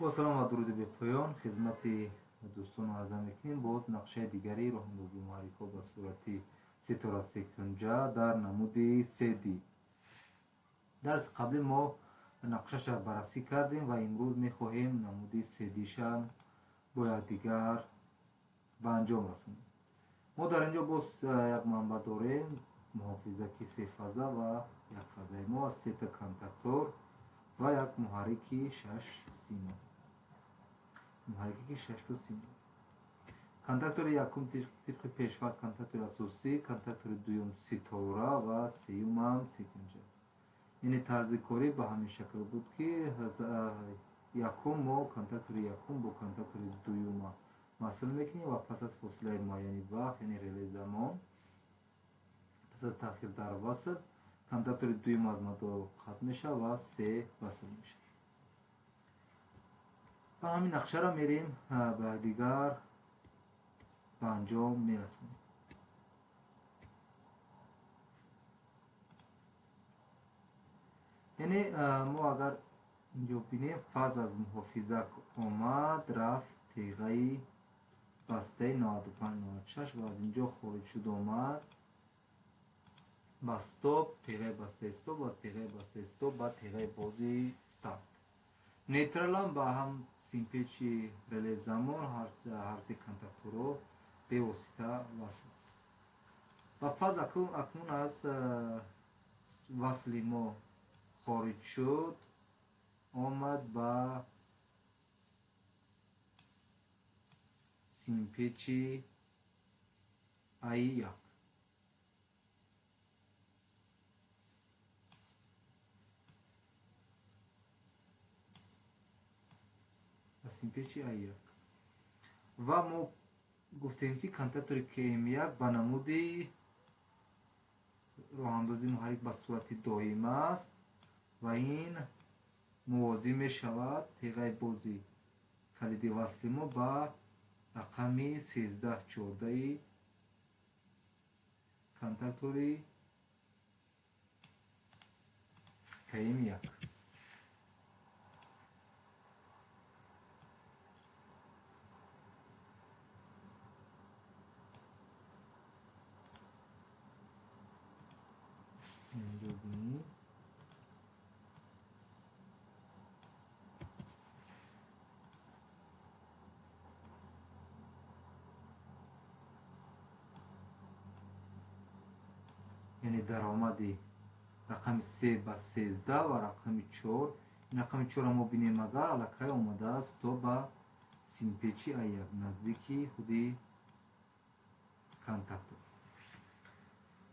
Бо салом ва дуруди бепоён хизмати дӯстону арза мекунем. Боз нақшаи дигари роҳандозии муҳаррикҳо ба сурати ситора секунҷа дар намуди 3D. Дарси қаблӣ мо нақшаша баррасӣ кардем ва имрӯз мехоҳем намуди 3D-ша бо якдигар ба анҷом расонем. Мо дар инҷо боз як манбаъ дорем, муҳофизаки сефаза ва якфазаи мо аз сета контактор ва як муҳаррики 6 сима. Муҳаррики 6 сима. Контактори якум тибқи пешфарз контактори асосӣ, контактори дуюм ситора ва сеюмам секунҷа. Яъне тарзи корӣ ба ҳамин шакл буд, ки якум мо контактори якум бо контактори дуюма васл мекунем ва пас аз фосилаи муайяни вақт, яъне реле замон, пас аз таъхир дар васл, контактори дуюм аз мадор қатъ мешавад ва се васл мешавад. Ба ҳамин нақшаро мерем ба якдигар ба анҷом мерасонем. Яъне мо агар инҷо бинем, фаз аз муҳофизак омад, рафт теғаи бастаи 95-96 ва аз инҷо хориҷ шуд, омад ба стоп, теғаи бастаи стоп ва теғаи бастаи стоп ба теғаи бози старт. Нейтралам ба ҳам симпечи реле замон ҳар се контакторро бевосита васл аст. Ва фаз акнун аз васли мо хориҷ шуд, омад ба симпечи АИ1. Ба симпечи АИ1. Ва мо гуфтем, ки контактори КМ1 ба намуди роҳандозии муҳаррик ба сурати доим аст ва ин мувозӣ мешавад теғаи бози калиди васли мо ба рақами 13-14 контактори КМ1. Инҷо бинед. Яъне даромади рақами 3 ба 13 ва рақами 4. Ин рақами 4-ро мо бинем, агар аллакай омадааст то ба симпечи А1 наздики худи контактор.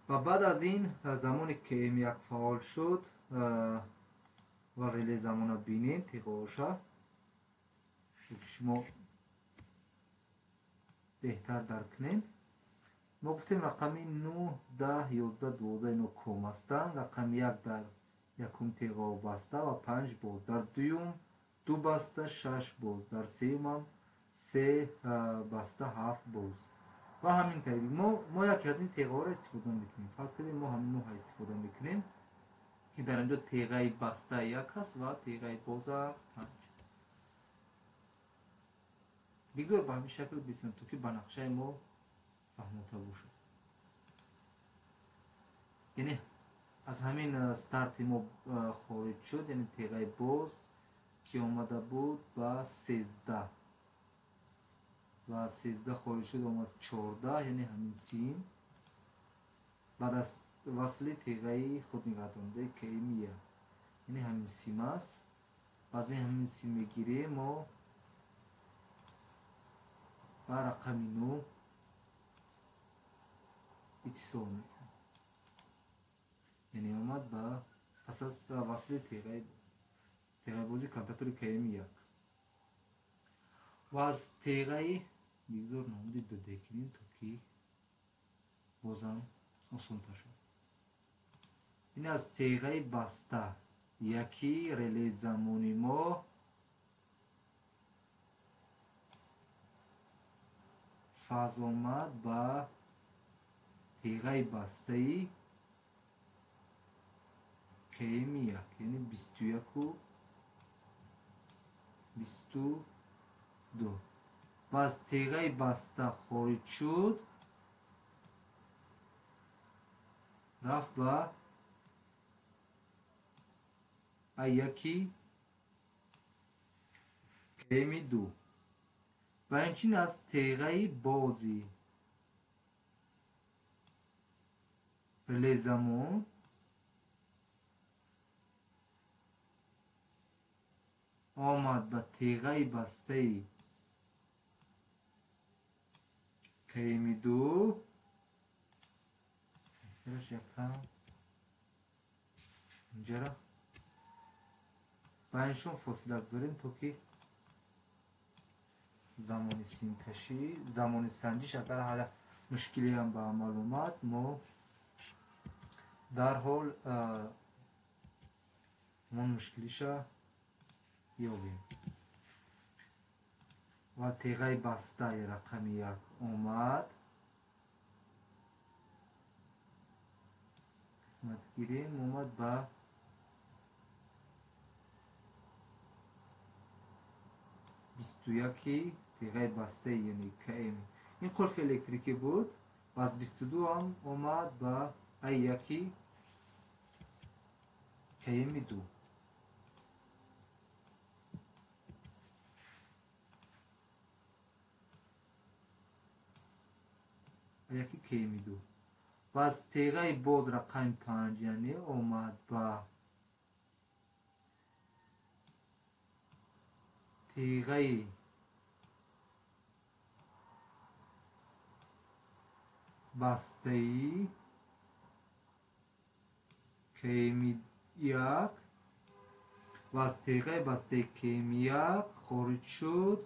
Ва баъд аз ин замоне КМ1 фаъол шуд ва реле замона бинем теғоша, ки шумо беҳтар дарк кунед. Мо гуфтем рақами 9, 10, 11, 12 ино ком ҳастанд. Рақами 1 дар якум теғо баста ва 5 боз, дар дуюм 2 баста 6 боз, дар сеюмам 3 баста 7 боз. Ва ҳамин тариқ мо яке аз ин теғаҳоро истифода мекунем. Фарз кардем мо ҳамин 9 истифода мекунем, ки дар инҷо теғаи баста 1 аст ва теғаи боза 5. Бигзор ба ҳамин шакл бисем, то ки ба нақшаи мо фаҳмотар бошад. Яъне аз ҳамин старти мо хориҷ шуд, яъне теғаи боз ки омада буд ба 13 ва 13 хориҷ шуд, омад 14, яъне ҳамин сим баъд аз васли теғаи худнигаҳдорандаи КМ1, яъне ҳамин сим аст. Баъзе ҳамин сим мегирем мо ба рақами 9 иттисол мекунем. Яъне омад ба пас аз васли теғаи бози контактори КМ1 ва аз теғаи бигзор намуди 2D кунем, то ки бозам осонтар шавад. Ин аз теғаи баста яки реле замони мо фаз омад ба теғаи бастаи КМ1, яъне 21 22. Ва аз теғаи баста хориҷ шуд, рафт ба А1 КМ2. Ва инчунин аз теғаи бози реле замон омад ба теғаи бастаи КМ2. Инҷара байншон фосила гузорем, то ки замони симкашӣ, замони санҷиш агар ҳала мушкиле ҳам ба амал омад, мо дарҳол ҳамон мушкилиша ёбем. Ва теғаи бастаи рақами 1 омад, қисмат гирем, омад ба 21 теғаи бастаи, яъне КМ. Ин қулфи электрикӣ буд ва аз 22 ҳам омад ба А1 КМ2. А1 КМ2. Ва аз теғаи боз рақами 5, яъне омад ба теғаи бастаи КМ1 ва аз теғаи бастаи КМ1 хориҷ шуд.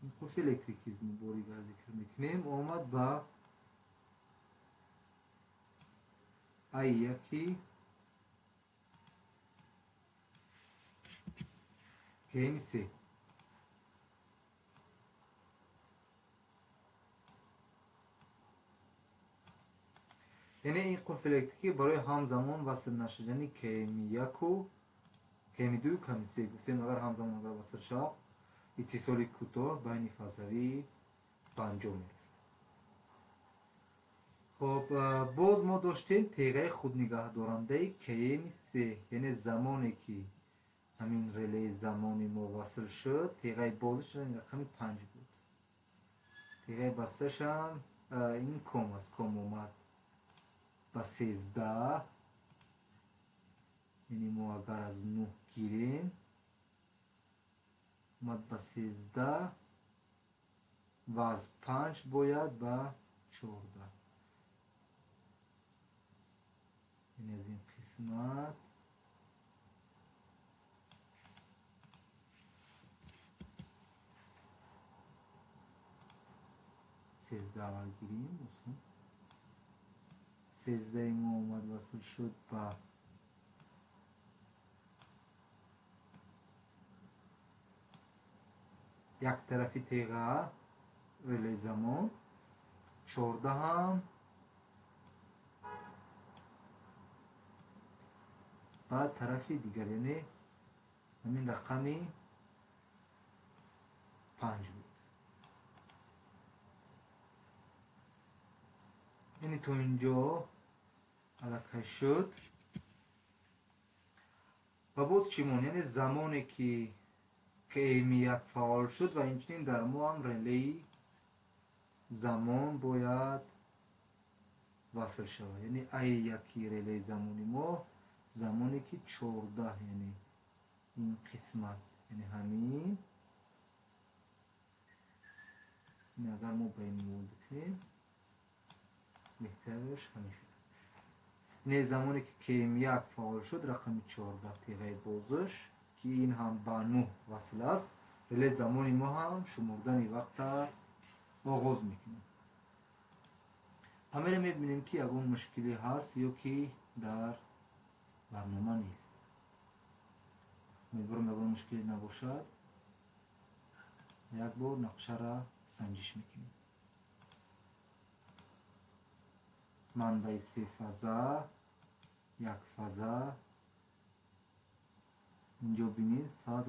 Ин қулфи электрикизм бори дигар зикр мекунем, омад ба А1 КМ3. Яъне ин қулфи электрикӣ барои ҳамзамон васл нашудани КМ1 КМ2 КМ3 гуфтем, агар ҳамзамон агар васл шавад, иттисоли кӯтоҳ байни фазавӣ ба анҷом мерасад. Хоб, боз мо доштем теғаи худнигаҳдорандаи КМ3, яъне замоне ки ҳамин релеи замони мо васл шуд, теғаи бозиш рақами 5 буд. Теғаи басташам ин ком аз ком омад ба 13, яъне мо агар аз 9 гирем, омад ба 13 ва аз 5 бояд ба 14. Яъне аз ин қисмат 13 аввал гирем, осон. 13 мо омад васл шуд ба як тарафи теға реле замон, 14 ҳам ба тарафи дигар, яъне ҳамин рақами 5 буд. Яъне то инҷо аллакай шуд. Ва боз чӣ монд? Яъне замоне ки КМ1 фаъол шуд ва инчунин дар мо ҳам релеи замон бояд васл шавад. Яъне А1 релеи замони мо замоне ки 14, яъне ин қисмат, яъне ҳамин, агар мо ба ин мувозӣ кунем, беҳтараш ҳамин шуд. Не, замоне ки КМ1 фаъол шуд, рақами 14 теғаи бозиш, ки ин ҳам ба 9 васл аст, реле замони мо ҳам шумурдани вақта оғоз мекунем. Ҳамеро мебинем, ки ягон мушкиле ҳаст ё ки дар барнома нест. Умедворам ягон мушкиле набошад. Як бор нақшаро санҷиш мекунем. Манбаи се фаза, як фаза. Инҷо бинед, фаз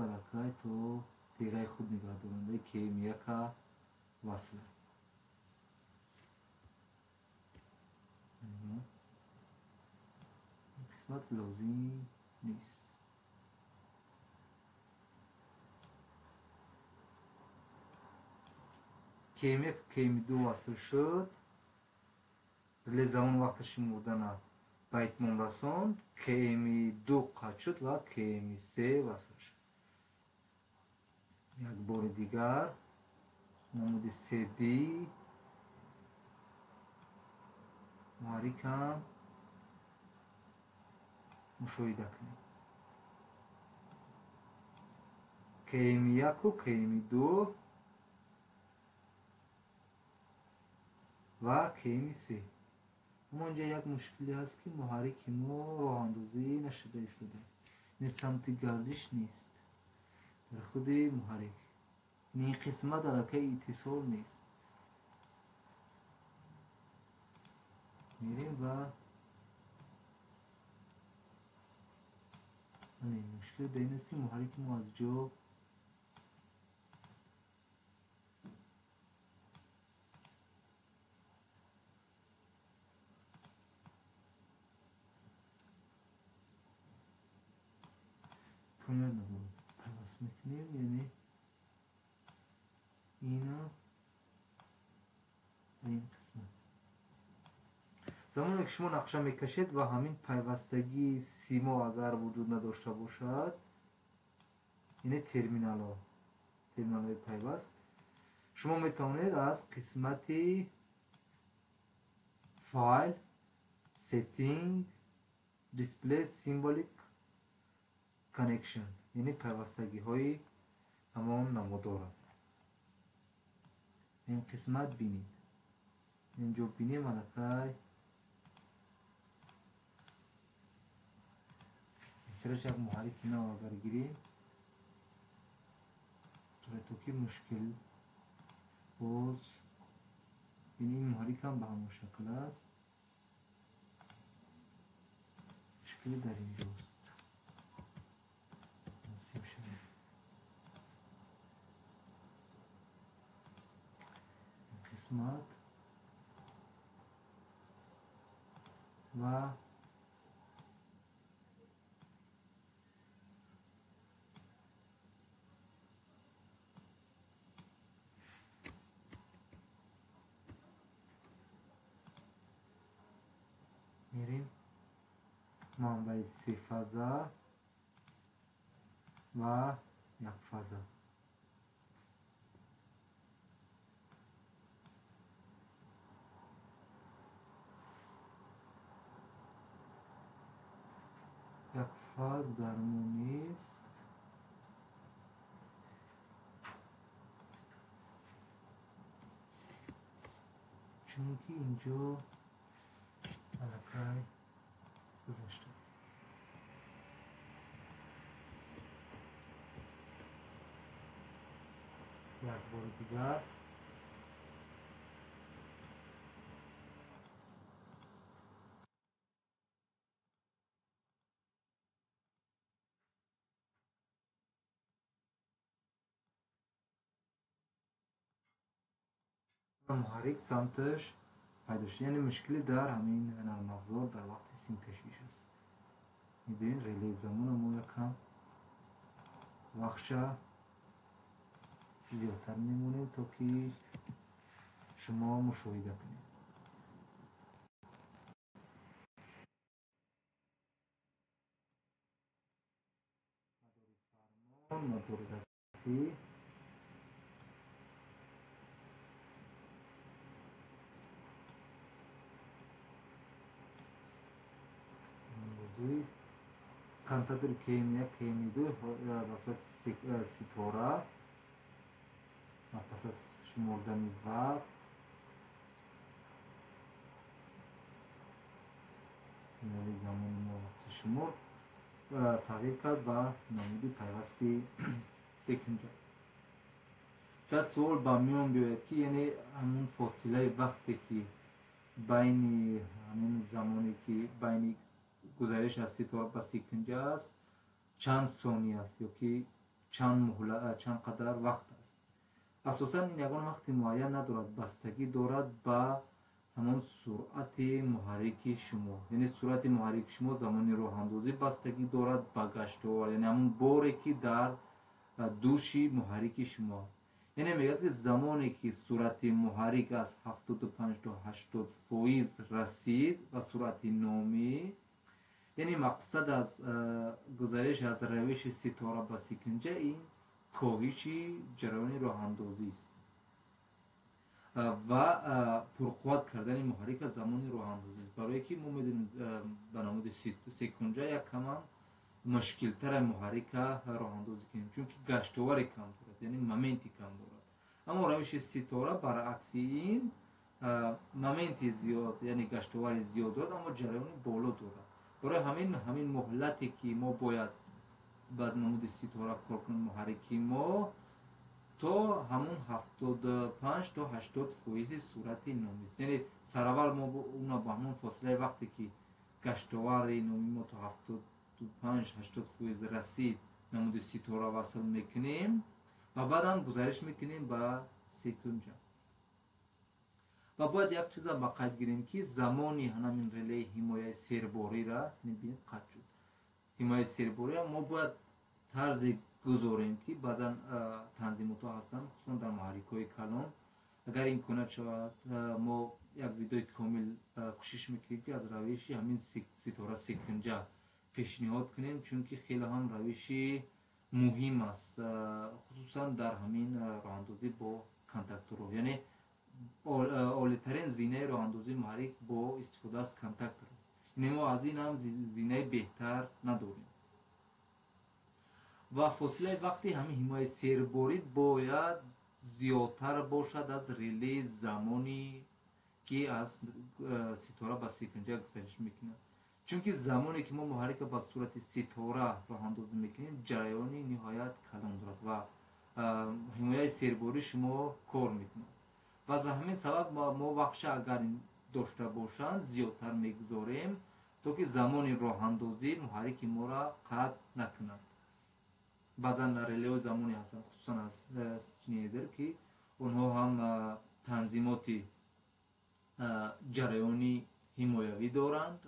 КМ1 васл. Қисмат лозим нест. КМ1 КМ2 васл шуд. Реле замон вақти шумурдана ба итмом расонд. КМ2 қатъ шуд ва КМ3 васл шуд. Як бори дигар намуди 3D муҳаррикам мушоҳида кунед. КМ1 ва КМ2 ва КМ3. Аммо инҷа як мушкиле ҳаст, ки муҳаррики мо роҳандозӣ нашуда истодааст. Ин самти гардиш нест дар худи муҳаррик. Ин қисмат аллакай иттисол нест. Мерем ва мушкил дар ин аст, ки муҳаррики мо аз ҷо имконият надорад. Пайваст мекунем, яъне ина ва ин қисмат. Замоне ки шумо нақша мекашед ва ҳамин пайвастагии симо агар вуҷуд надошта бошад, яъне терминалҳои пайваст, шумо метавонед аз қисмати файл, setting, display symbolic connection, яъне пайвастагиҳои ҳамон намудора ин қисмат бинед. Инҷо бинем аллакай беҳтараш як муҳаррики нав агар гирем, то ки мушкил боз ин муҳаррик ҳам ба ҳамон шакл аст. Мушкили дар инҷост. Насиб шавад. Қисмат ва мерем манбаи сефаза ва якфаза. Як фаз дар мо нест. Чунки инҷо аллакай гузаштааст. Як бори дигар муҳаррик самташ пайдо шуд. Яъне мушкиле дар ҳамин нармафзор дар вақти симкашиш аст. Мебинед, реле замона мо якам вақтша зиёдтар мемонем, то ки шумо мушоҳида кунед. Мадори фармон, мадори дақиқӣ. Контактори КМ1, КМ2 ба сурати ситора ва пас аз шумордани вақт ҳиноли замони мо вақти шумор тағйир кард ба намуди пайвасти секунҷа. Шояд суол ба миён биёяд, ки яъне ҳамун фосилаи вақте ки байни ҳамин замоне ки байни гузариш аз ситора ба секунҷа аст, чанд сония аст ё ки чанд муҳла, чанд қадар вақт аст. Асосан ин ягон вақти муайян надорад, бастагӣ дорад ба ҳамон суръати муҳаррики шумо. Яъне суръати муҳаррики шумо замони роҳандозӣ бастагӣ дорад ба гаштовар, яъне ҳамон боре ки дар дӯши муҳаррики шумо. Яъне мегӯяд ки замоне ки суръати муҳаррик аз 75 то 80% расид ва суръати номӣ, яъне мақсад аз гузариш аз равиши ситора ба секунҷа ин коҳиши ҷараёни роҳандозист ва пурқувват кардани муҳаррик аз замони роҳандозист. Барое ки мо медонем, ба намуди секунҷа як камам мушкилтара муҳаррика роҳандозӣ кунем, чунки гаштовари кам дорад, яъне моменти кам дорад. Аммо равиши ситора баръакси ин моменти зиёд, яъне гаштовари зиёд дорад, аммо ҷараёни боло дорад. Барои ҳамин муҳлате ки мо бояд ба намуди ситора кор кунем муҳаррики мо то ҳамон 75 то 80% суръати номист. Яъне сараввал мо уна ба ҳамон фосилаи вақте ки гаштовари номи мо то 75-80% расид намуди ситора васл мекунем ва баъдан гузариш мекунем ба секунҷа. Ва бояд як чиза ба қайд гирем ки замони ҳамин релеи ҳимояи серборира, бинед, қатъ шуд. Ҳимояи серборира мо бояд тарзе гузорем ки баъзан танзимотҳо ҳастанд, хусусан дар муҳаррикҳои калон. Агар имконият шавад, мо як видеои комил кӯшиш мекунем ки аз равиши ҳамин ситора секунҷа пешниҳод кунем, чунки хеле ҳам равиши муҳим аст, хусусан дар ҳамин роҳандозӣ бо контакторҳо. Яъне олитарин зинаи роҳандозии муҳаррик бо истифода аз контактор аст. Яъне мо аз ин ҳам зинаи беҳтар надорем. Ва фосилаи вақти ҳамин ҳимояи серборӣ бояд зиёдтар бошад аз релеи замони ки аз ситора ба секунҷа гузариш мекунад. Чунки замоне ки мо муҳаррикро ба сурати ситора роҳандозӣ мекунем, ҷараёни ниҳоят калон дорад ва ҳимояи серборӣ шумо кор мекунад. Ва аз ҳамин сабаб мо вақтша агар дошта бошанд зиёдтар мегузорем, то ки замони роҳандозӣ муҳаррики моро қатъ накунад. Баъзан релеҳои замонӣ ҳастанд, хусусан аз Шнейдер, ки онҳо ҳам танзимоти ҷараёни ҳимоявӣ доранд,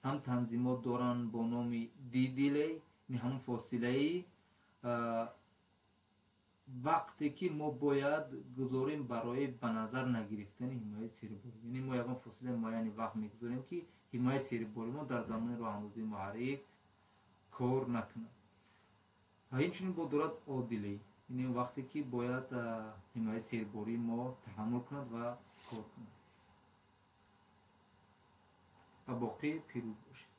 ҳам танзимот доранд бо номи D-delay, яъне ҳамон фосилаи вақте ки мо бояд гузорем барои ба назар нагирифтани ҳимояи серборӣ. Яъне мо ягон фосилаи муайяни вақт мегузорем ки ҳимояи серборӣ мо дар замони роҳандозии муҳаррик кор накунад. Ва инчунин бо дорад O-delay, яъне вақте ки бояд ҳимояи серборӣ мо таҳаммул кунад ва кор кунад. Ва боқӣ пирӯз бошед.